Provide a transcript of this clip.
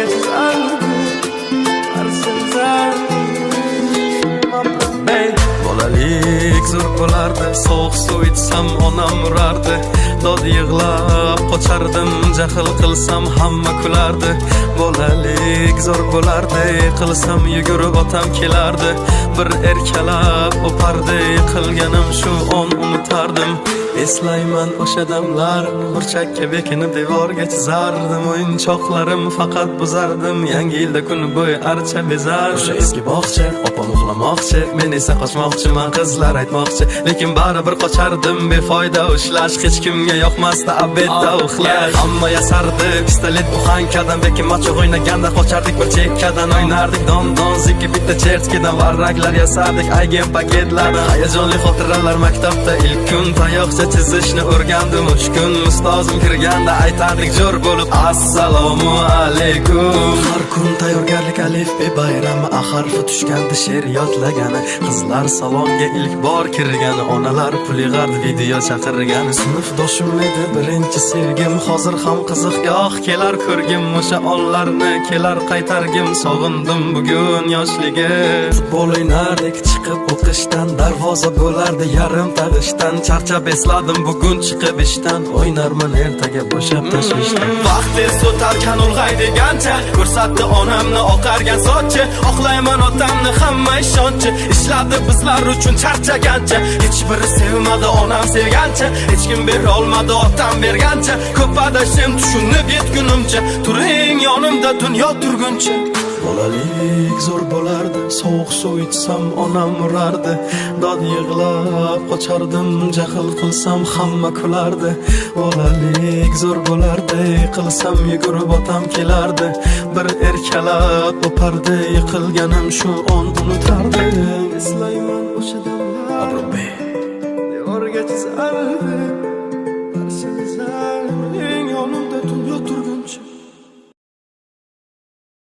Devorga chizardim arsizlardim. Bolalik zo'r bo'lardi. Sovuq suv ichsam, onam urardi. Dod yig'lab qochardim. Jahl qilsam, hamma kulardi. Bolalik zo'r bo'lardi. Qilsam yugurib otam kelardi. Bir erkalab o'pardi. Qilganim shu on unutardim. Eslayman o'sha damlarni. Burchakka bekinib, devorga chizardim. O'yinchoqlarim faqat buzardim. Yangi yilda kuni bo'yi archa bezardim. O'sha eski bog'cha, opam uxlamoqchi, men esa qochmoqchiman. Qizlar aytmoqchi, lekin baribir qochardim. Befoyda ushlash hech kimga yoqmasdi. Обед da uxlash. Hamma yasardi pistolet буханка dan. Bekinmachoq o'ynaganda qochardik bir chekkadan. O'ynardik don don ziki bitta chertkidan. Varraklar yasardik aygen paketlardan. Hayajonli xotiralar. Maktabda ilk kun tayoqcha chizishni o'rgandim uch kun. Ustozim kirganda aytardik jo'r bo'lib: "Assalomu alaykum". Har kun tayyorgarlik, alifbe bayrami. A harfi tushganda she'r yodlagani. Qizlar salonga ilk bor kirgani. Onalar pul yig'ardi video chaqirgani. Sinfdoshim edi birinchi sevgim. Hozir ham qiziq goh kelar ko'rgim. O'sha onlarni kelar qaytargim. Sog'indim bugun yoshligim. Futbol o'ynardik chiqib o'qishdan. Darvoza bo'lardi yarim tag'ishdan. Charchab esladim bugun chiqib ishdan. O'ynarman ertaga bo'shab tashvishdan. Vaqt tez o'tarkan ulg'aydigancha. Ko'rsatdi onamni oqargan sochi. Oqlayman otamni, hamma ishonchi. Ishladi bizlar uchun charchagancha. Hech biri sevmadi onam sevgancha. Hech kim berolmadi otam bergancha. Ko'p adashdim tushunib yetgunimcha. Turing yonimda dunyo turguncha. Bolalik zo'r bo'lardi. Sovuq suv ichsam, onam urardi. Dod yig'lab qochardim. Jahl qilsam, hamma kulardi. Bolalik zo'r bo'lardi. Qilsam yugurib otam kelardi. Bir erkalab o'pardi. Yiqilganim shu on unutardim. Eslayman o'sha damlar. Devorga chizardim.